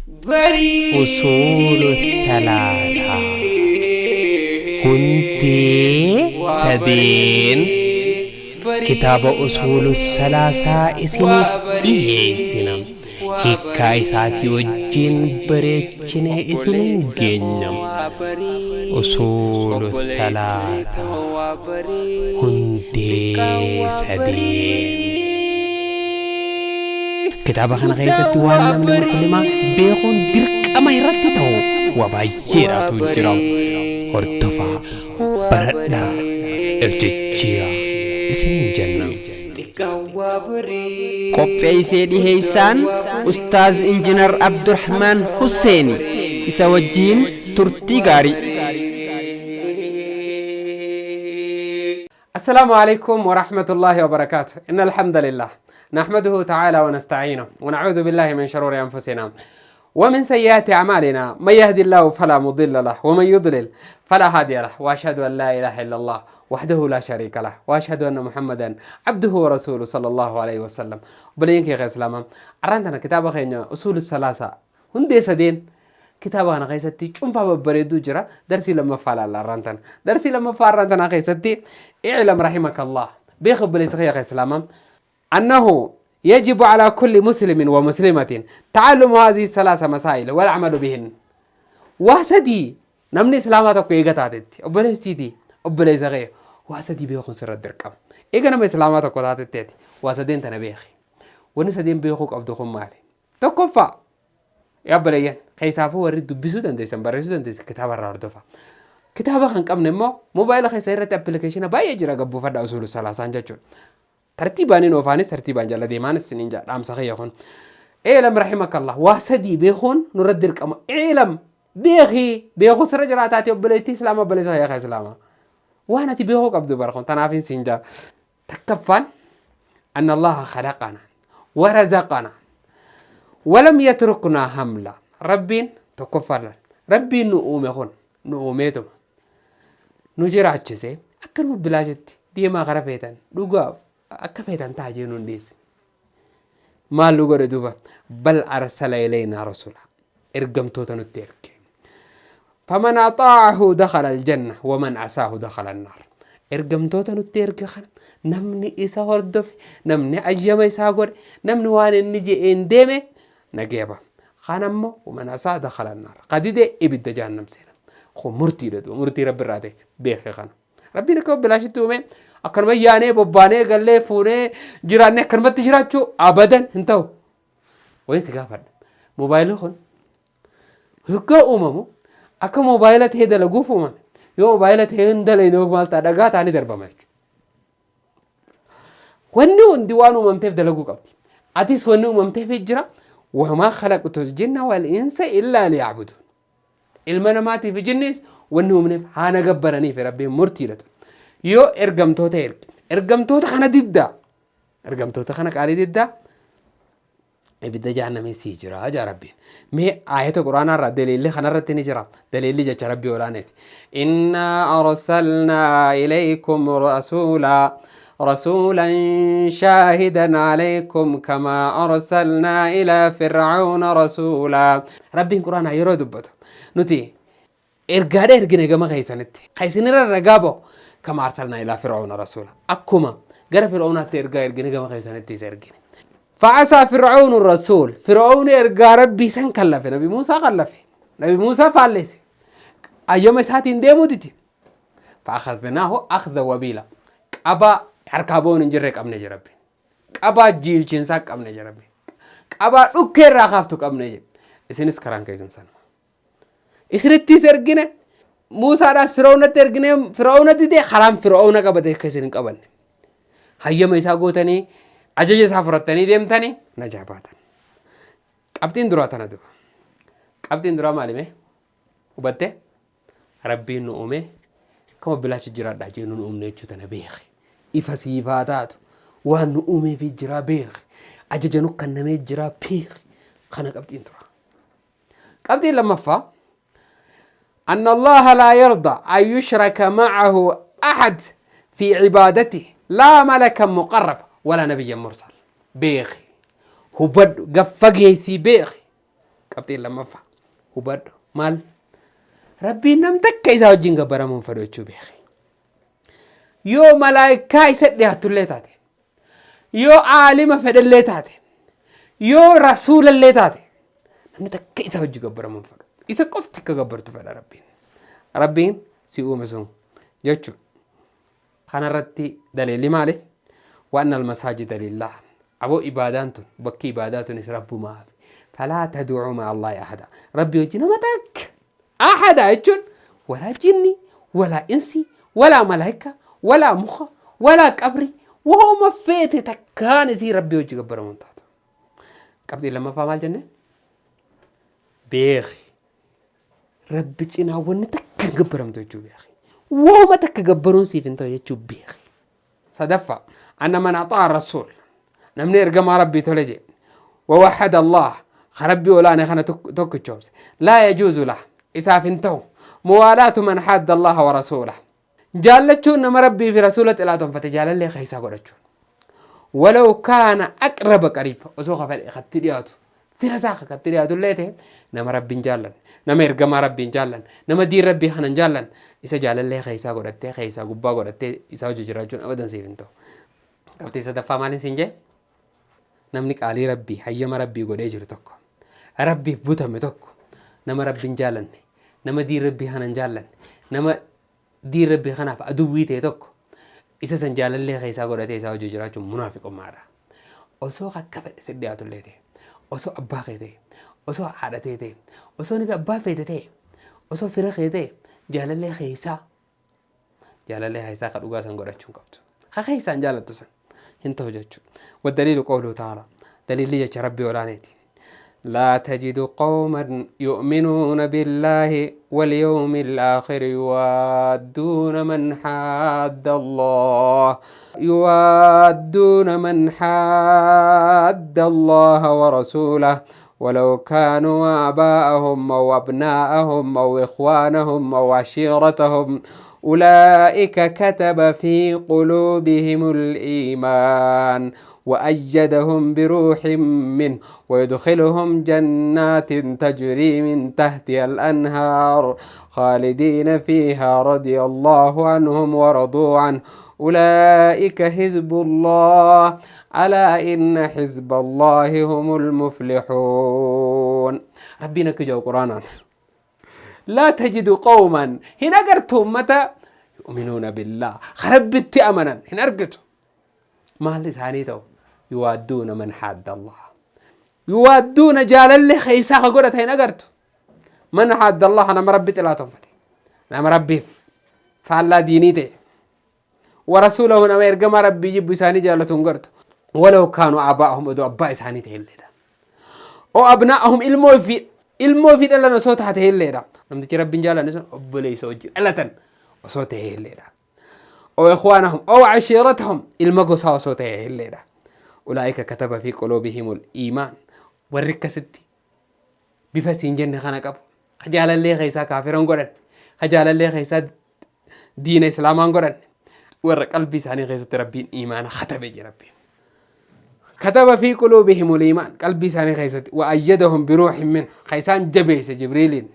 Usuulu Thalaataa Hundee Sadeen Kitaaba Usuulu Salaasaa isiniif dhiheessina. Hiikkaa isaatii wajjin bareechinee isiniin geenya. Usuulu Thalaataa Hundee Sadeen. Kitaaba kana keessatti waan namni muslimaa beekuun dirqama irratti ta'u waa baay'eedhaatu jira. Hordofaa, baradhaa, if jijjiiraa isiniin jenna. Qopheessee dhiheessaan Ustaaz Injinar Abdurrahmaan Husseeni isa wajjiin turtii gaarii. السلام عليكم ورحمة الله وبركاته. إن الحمد لله نحمده تعالى ونستعينه ونعوذ بالله من شرور أنفسنا ومن سيئات أعمالنا، من يهدي الله فلا مضل له ومن يضلل فلا هادي له، وأشهد أن لا إله إلا الله وحده لا شريك له، وأشهد أن محمدا عبده ورسوله صلى الله عليه وسلم. Obboleeyyan kee Islaamaa, arraan tana kitaaba keenya Usuulu Salaasaa, Hundee Sadeen, kitaaba kana keessatti cuunfaa babbareedduu jira. Darsii lammaffaa laalla arraan tana. Darsii lammaffaa arraan tanaa keessatti, i'lam rahimakallah, beeki obboleessa kiyya Islaamaa, أنه يجب على كل مسلم ومسلمة تعلم هذه الثلاث مسائل والعمل بهن. Waa sadii namni islaamaa tokko eega taatetti, obboleettiiti, obboleessa kee, waa sadii beekuun sirra dirqama. Eega nama islaamaa tokko taatetteeti, waa sadeen tana beeki. Wanni sadeen beekuu qabdu kun maali? Tokkoffaa, yaa obboleeyyan, keessaafuu warri dubbisuu dandeessan, barreessuu dandeessan, kitaaba irraa hordofa. Kitaaba kan qabne immoo moobaayila keessa irratti appilikeeshina baay'ee jira, gabbuufadha Usuulu Salaasaan jechuudha. Tartiibaan hin oofaanis, tartiibaan jala deemaanis isiniin jedha dhaamsa kiyya kun. I'lam rahimakallah, waa sadii beekuun nurra dirqama. I'lam, beekii, beekuu sirra jiraataati, obboleettii islaamaa, obboleessa kiyya kan islaamaa. Waan ati beekuu qabdu bara kun tanaaf hin siin jaa. Takkaffaan, anna Allaha khalaqana wa razaqana walam yatruknaa hamla. Rabbiin tokkoffaan, Rabbiin nu uume kun nu uumeetuma nu jiraachise akkanuma bilaashitti deemaa kara feetan dhugaa akka feetan ta'a jee nun dhiisne. Maal nu godhe duuba? Bal arsala ilaynaa rasula, ergamtoota nutti erge. Faman axaa'ahu dakhala aljanna waman asaahu dakhala annaar. Ergamtoota nutti erge kana namni isa hordofe, namni ayyama isaa godhe, namni waan inni je'een deeme nageeba. Kaan ammoo waman asaa dakhala annaar. Kadide ibidda jahannam seena. Kun murtiidha duuba, murtii Rabbi irraa ta'e beeke kana. Rabbiin akka bilaashitti uume akkanuma yaanee bobbaanee gallee fuunee jiraannee akkanumatti jiraachuu abadan hin ta'u. Wayin si gaafadha. Moobaayilli kun hoggaa uumamu akka moobaayila ta'ee dalaguuf uumame. Yoo moobaayila ta'ee hin dalayne maal ta'a? Dhagaa ta'anii darbama jechuudha. Wanni hundi waan uumamteef dalaguu qabdi. Atis wanni uumamteef jira. Wamaa khalaqtul jinna wal insa illaa liya'budun. Ilma namaatiif jinnis wanni uumneef haa na gabbaraniif. Rabbiin murtiidha. Yoo ergamtoota erge, ergamtoota kana diddaa, ergamtoota kana qaalii diddaa, ibidda jahannamii sii jira jaa Rabbiin. Mee aayata Quraanaa irraa daliilli kanarratti ni jira. Daliilli jecha Rabbii olaaneeti. Innaa arsalnaa ilaykum rasuulaa rasuulan shaahidan alaykum kamaa arsalnaa ilaa fir'auna rasuulaa. Rabbiin Quraanaa yeroo dubbatu, nuti ergaadha ergine gama keessanitti. Ka isinirra ragaa bahu, kama arsalnaa ilaa fir'auna rasuula. Akkuma gara Fir'aunaatti ergaa ergine, gama keessanitti isa ergine. Fa'asaa Fir'aunu rasuul. Fir'auni ergaa Rabbii san kallafe. Nabi Muusaa kallafe. Nabi Muusaa faallese. Ayyama isaatiin deemuu dide. Fa'akhadnaahu akhdha wabiila. Qabaa harkaa ba'uun hin jirre qabne jira Rabbiin. Qabaa jiilchiinsaa qabne jira Rabbiin. Qabaa dhukkee irraa kaaftu qabne jira. Isinis karaan keessan sanuma. Isinittis ergine, Muusaadhaas Fir'aunatti ergine, Fir'auna dide, karaan Fir'auna qabate akka isin hin qabanne. Hayyama isaa gootanii, ajaja isaa fudhattanii deemtanii najaa baatan. Qabxiin duraa tana duba. Qabxiin duraa maali mee? Hubattee? Rabbiin nu uume akkama bilaashi jiraadhaa jee nu uumne jechuu tana beeki. Ifa siifaa taatu, waan nu uumeefii jiraa beeki. Ajaja nu kennamee jiraa beeki. Kana qabxiin duraa. Qabxiin lammaffaa, أن الله لا يرضى أن يشرك معه أحد في عبادته، لا ملكا مقرب ولا نبيا مرسل. Beeki, hubadhu, gaffageessii beeki. Qabxiin lammaffaa hubadhu maal? Rabbiin nam takka isaa wajjin gabbaramuu hin fedhu jechuu beeki. Yoo malaayikaa isa dhiyaattullee taate, yoo aalima fedhellee taate, yoo rasuulallee taate, namni takka isa wajji gabbaramuu hin fedhu. Isa qofti akka gabbartu fedha Rabbiin. Rabbiin si uume sun jechuudha. Kanarratti daliilli maali? Waan almasaajida lillah. Aboo ibaadaan tun bakki ibaadaa tunis Rabbumaaf. Falaa tad'uu ma'a Allaahi ahada. Rabbi wajji nama takka. Ahada jechuun walaa jinni, walaa insi, walaa malaayika, walaa muka, walaa qabri, wauma feete takkaan isii Rabbi wajji gabbaramu hin taatu. Qabxiin lammaffaa maal jenne? Beeki. Rabbi cinaa wanni takka hin gabbaramtu jechuu beeki. Wauma takka gabbaruun siif hin ta'u jechuu beeki. Sadaffaa, anna man axaa'a rasuul, namni ergamaa Rabbii tole jedhe, wa wahhada Allaah, ka Rabbii olaane kana tokkichoomse, laa yajuuzu lah, isaaf hin ta'u, muwaalaatu man haadda Allaaha wa rasuulah, jaallachuun nama Rabbii fi rasuula xilaatonfate jaalallee keessaa godhachuun, walaw kaana aqraba qariib, osoo ka fedhe katti dhiyaatu fira isaa akka itti dhiyaatu illee ta'e, nama Rabbi hin jaallanne, nama ergamaa Rabbii hin jaallanne, nama diin Rabbii kana hin jaallanne, isa jaalallee keessaa godhattee, keessaa gubbaa godhattee isaa hojii jiraachuun abadan siif hin ta'u. Qabxii sadaffaa maaliin siin jee? Namni qaalii Rabbii hayyama Rabbii godhee jiru tokko, Rabbiif butame tokko, nama Rabbi hin jaallanne, nama diin Rabbii kana hin jaallanne, nama diin Rabbii kanaaf aduwwii ta'e tokko, isa san jaalallee keessaa godhatee isaa hojii jiraachuun munaafiqummaadha. Osoo akka fedhe si dhiyaatu illee ta'e, osoo abbaa kee ta'e, osoo haadha ta'e ta'e, osoo nifi abbaa feete ta'e, osoo fira kee ta'e, jaalallee keessaa ka dhugaa san godhachuu hin qabdu. Ka keessaan jaalattu san hin ta'u jechuudha. Waddaliilu qawluu ta'ala, daliilli jecha Rabbii olaaneeti. لا تجد قوما يؤمنون بالله واليوم الآخر يوادون من حاد الله يوادون من حاد الله ورسوله ولو كانوا آباءهم أو أبناءهم أو إخوانهم أو عشيرتهم، أولئك كتب في قلوبهم الإيمان وأيدهم بروح منه ويدخلهم جنات تجري من تحتها الأنهار خالدين فيها، رضي الله عنهم ورضوا عنه، أولئك حزب الله، ألا إن حزب الله هم المفلحون. ربنا كجو قرآن: لا تجد قوما، hin agartu ummata، يؤمنون بالله، Rabbitti amanan hin argitu. Maal isaanii ta'u? يوادون من حاد الله، يوادون jaalallee keessaa ka godhata hin agartu، من حاد الله، nama Rabbi xilaatonfate, nama Rabbiif faallaa diinii ta'e، ورسوله، nama ergamaa Rabbii jibbu isaanii jaallatu hin gartu، ولو كانوا آباءهم، odoo abbaa isaanii ta'e illeedha، أو أبناءهم، ilmoo fi dhalan osoo taate illeedha. Namtichi Rabbiin jaalanne sun obboleessa wajjin dhalatan osoo ta'e illeedha، أو إخوانهم أو عشيرتهم، ilma gosaa osoo ta'e illeedha. أولئك كتب في قلوبهم الإيمان، warri akkasitti bifa siin jenne kana qabu, ka jaalallee keessaa kaafiran godhan, ka jaalallee keessaa diina islaamaan godhan, warra qalbii isaanii keessatti Rabbiin iimaana katabe jira. Rabbiin كتب في قلوبهم الإيمان، qalbii isaanii keessatti، وأيدهم بروح منه، ka isaan jabeesse Jibriiliin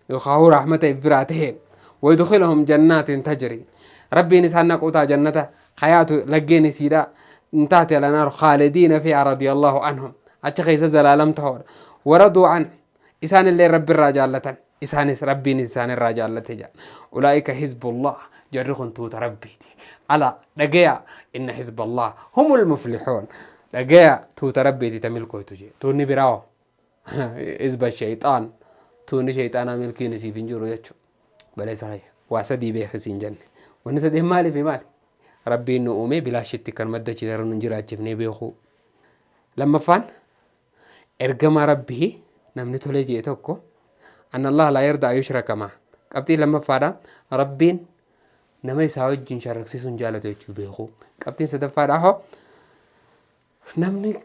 yookaan rahmata biraa taheen، ويدخلهم جنات تجري، Rabbiin isaan naquutaa jannata hayaatu laggeen isiidha من تحتها الأنهار خالدين فيها، رضي الله عنهم، achi keessa zalaalam ta'uudha، ورضوا عنه، isaan illee Rabbi irraa jaallatan, isaanis Rabbiin isaan irraa jaallate jedha. أولئك حزب الله، jarri kun tuuta Rabbiiti. ألا، dhagaya، إن حزب الله هم المفلحون. Dhagaya, tuuta Rabbiiti ta milkooytu jee. Tuunni biraa حزب الشيطان, tuunni shayxaanaa milkiin isiif hin jiru jechuudha. Baleessa hayya waa sadii beekisiin jenne. Wanni sadeen maaliif maali? Rabbiin nu uume bilaashitti kan madda chiisarra nu hin jiraachifnee beekuu. Lammaffaan, ergama Rabbii namni tolee jee tokko، أن الله لا يرضى أن يشرك معه. Qabxii lammaffaadha, Rabbiin nama isaa wajjin sharaksiisuun jaalatu jechuu beekuu. Qabxiin sadaffaadha hoo, namni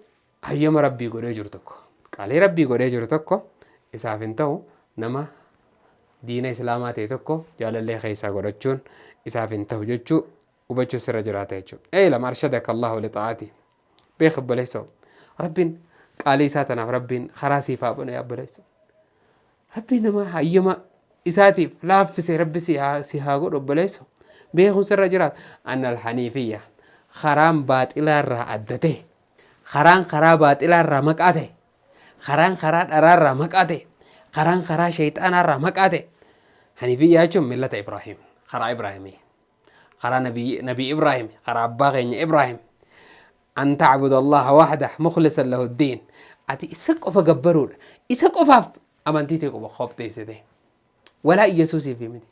hayyama Rabbii godhee jiru tokko, qaalii Rabbii godhee jiru tokko, isaaf hin ta'u nama diina islaamaa ta'e tokko jaalallee keessaa godhachuun isaaf hin ta'u jechuu hubachuu sirra jiraata jechuudha. اعلم أرشدك الله لطاعته. Beek obboleessoo, Rabbiin Qaalii isaa tanaaf Rabbiin karaa siif haa banu yaa obboleessa. Rabbiin nama hayyama isaatiif laaffise Rabbi si haa godhu obboleessa. Beekuun sirra jiraata. Anna alhaniifiyya karaan baaxilaa irraa adda ta'e, karaan karaa baaxilaa irraa maqaa ta'e, karaan karaa dharaa irraa maqaa ta'e, karaan karaa shayxaanaa irraa maqaa ta'e. Haniifiyyaa jechuun millata Ibraahim, karaa Ibraahimii, karaa nabii Ibraahim, karaa abbaa keenya Ibraahim. An ta'budu Allaha wahdah mukhlisan lahu ddiin. Ati isa qofa gabbaruudha. Isa qofaaf amantii tee qofa qopheessite. Walaa Iyyasuusiif miti.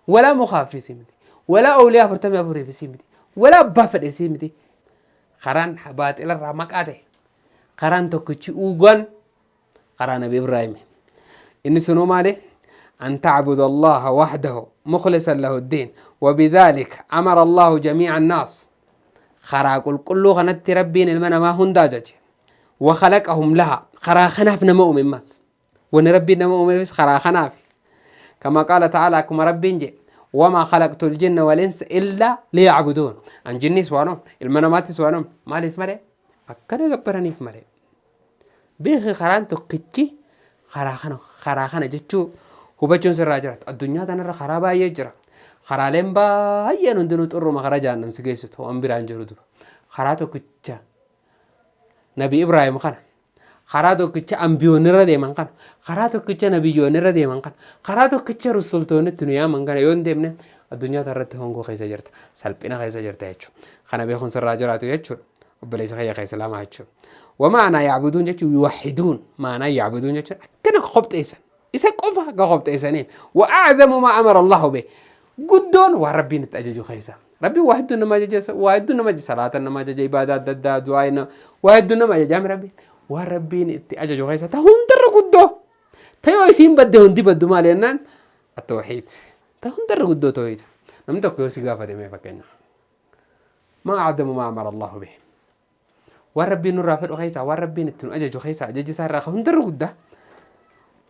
Walaa mukaafis miti. Walaa awliyaa 44 miti. Walaa abbaa fedhees miti. Karaan baaxilarraa maqaa ta'e. Karaan tokkichi uugaan karaa Nabi Ibraahim. Inni sunuu maali? An ta'budu Allaha wahdahu mukhlisan lahu ddiin. Wabidhaalika amara Allahu jamii'a annaas. Karaa qulqulluu kanatti Rabbiin ilma namaa hunda ajaje. Wa khalaqahum laha. Karaa kanaaf nama uume ammas. Wanni Rabbiin nama uumeefis karaa kanaaf. Kama qaala ta'ala, akkuma Rabbiin jedhe: wamaa khalaqtul jinna wal insa illaa liya'buduun. An jinniis waan uumne, ilma namaattis waan uumne maaliif malee? Akkana gabbaraniif malee. Beeki, karaan tokkichi karaa kana, karaa kana jechuu hubachuun sirraa jiraata. Addunyaa tanarra karaa baay'ee jira. Karaaleen baay'een hundinuu xurruma karaa jahannam si geessitu, waan biraan jiru duba. Karaa tokkicha Nabi Ibraahim kana, karaa tokkicha ambiyoonni irra deeman kana, karaa tokkicha nabiyyoonni irra deeman kana, karaa tokkicha rusultoonni itti nu yaaman kana yoo hin deemne, addunyaa tanarratti hongoo keessa jirta, salphina keessa jirta jechuudha. Kana beekuun sirraa jiraatu jechuudha. Obboleessa kiyya keessa lama jechuudha. Wamaanaa yacbuduun jechuun yuwaxiduun, maanaa yacbuduun jechuun akkana qopheessan. Isa qofa akka qopheessaniin. Wa a'zamu maa amara Allahu bih. Guddoon waan Rabbiin itti ajaju keessa. Rabbiin waa hedduu nama ajaja, waa hedduu nama ajaja, salaata nama ajaja, ibaadaa adda addaa, du'aa nama, waa hedduu nama ajaja Rabbiin. Waan Rabbiin itti ajaju keessa ta hundarra guddoo. Ta yoo isiin badde hundi baddu maali jennaan, at-tawhiid. Ta hundarra guddoo tawhiida. Namni tokko yoo si gaafate mee fakkeenya. Maa a'zamu maa amara Allahu bih. Waan Rabbiin nurraa fedhu keessaa, waan Rabbiin itti nu ajaju keessaa, ajaji isaa irraa hundarra guddaa.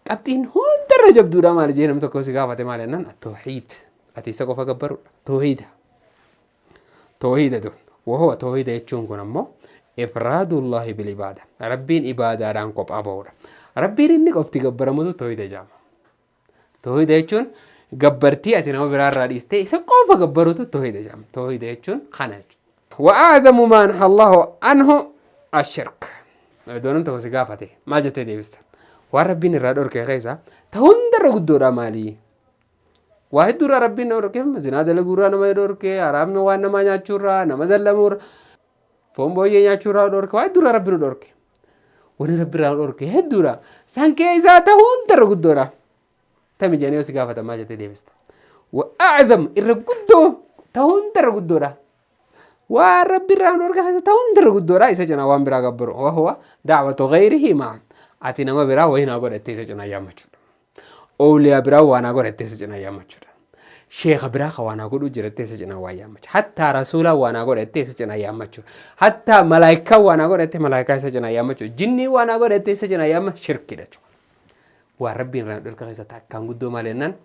Qabxiin hundarra jabduudha maali jee namni tokko si gaafate maali jennaan, at-tawhiid. Ati isa qofa gabbaruudha. Tawhiida. Tawhiida du. Wahuwa, tawhiida jechuun kun ammoo ifraadullahi bil ibaada. Rabbiin ibaadaadhaan kophaa ba'uudha. Rabbiin inni qofti gabbaramutu tawhiida jedhama. Tawhiida jechuun gabbartii ati nama biraarraa dhiistee isa qofa gabbarutu tawhiida jedhama. Tawhiida jechuun kana jechuudha. Wa a'zamu maa naha Allahu anhu ashirk. Iddoo namni tokko si gaafate maal jettee deebista? Waan Rabbiin irraa dhorke keessaa ta hundarra guddoodha maali? Waa hedduurraa Rabbiin nama dhorke, zinaa dalaguurraa nama dhorke, haraamni waan namaa nyaachuurraa, nama zallamuurraa, foon booyyee nyaachuurraa dhorke, waa hedduurraa Rabbi nu dhorke. Wani Rabbi irraa nu dhorke hedduudha. San keessaa ta hundarra guddoodha. Tami jedhanii yoo si gaafatan maal jettee deebista? Wa a'zam, irra guddoo, ta hundarra guddoodha. Waan Rabbi irraa nu dhorke keessa ta hundarra guddoodha isa cinaa waan biraa gabbaru. Wa huwa da'watu ghayrihi ma'a. Ati nama biraa wayii naa godhattee isa cinaa yaammachuudha. Oowliyaa biraa waa naa godhattee isa cinaa yaammachuudha. Sheekha biraa ka waa naa godhuu jirattee isa cinaa waa yaammachuudha. Hattaa rasuulaa waa naa godhattee isa cinaa yaammachuudha. Hattaa malaayikaa waa naa godhattee malaayikaa isa cinaa yaammachuudha. Jinnii waa naa godhattee isa cinaa yaamma shirkiidha jechuudha. Waan Rabbiin irraa nu dhorke keessa takkaan guddoo maal jennaan,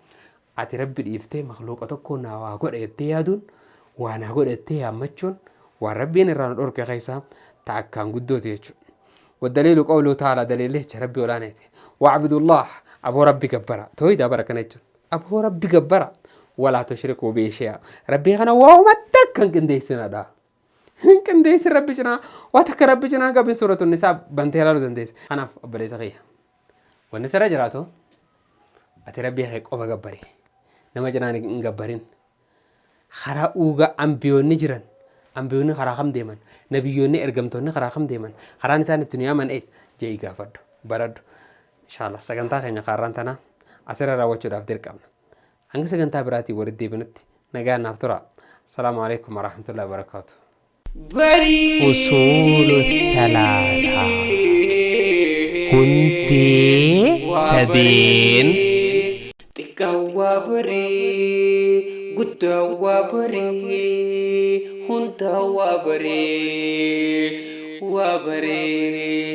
ati Rabbi dhiiftee makluuqa tokko naa waa godha jettee yaaduun, waa naa godha jettee yaammachuun waan Rabbiin irraa nu dhorke keessaa ta akkaan guddooti jechuudha. Waddaliilu qawluu ta'ala, daliilli jecha Rabbi olaaneeti. Wa'budullah, aboo Rabbi gabbara. Tawhiida bara kana jechuun. Aboo Rabbi gabbara. Walaa tushrikuu bihi shay'a. Rabbii kana waa'uma takka hin qindeessinadha. Hin qindeessin Rabbi cinaa. Waa takka Rabbi cinaa qabin, suuratu Nisaa bantee ilaaluu dandeessa. Kanaaf obboleessa kiyya. Wanni sirra jiraatu ati Rabbii kee qofa gabbari. Nama cinaa hin gabbarin. Karaa uugaa ambiyoonni jiran, ambiyoonni karaa kam deeman, nabiyyoonni ergamtoonni karaa kam deeman, karaan isaan itti nu yaaman eessa jedhii gaafadhu, baradhu. Inshallah sagantaa keenya kaarraan tanaa asirra raawwachuudhaaf dirqamna. Hanga sagantaa biraatiin walitti deebinutti nagaan naaf tura. Assalaamu alaikum warahmatullahi wabarakaatu. Usuulu Thalaataa, Hundee sadeen. Xiqqaan waa baree, guddaan waa baree, hundaa waa baree, waa baree.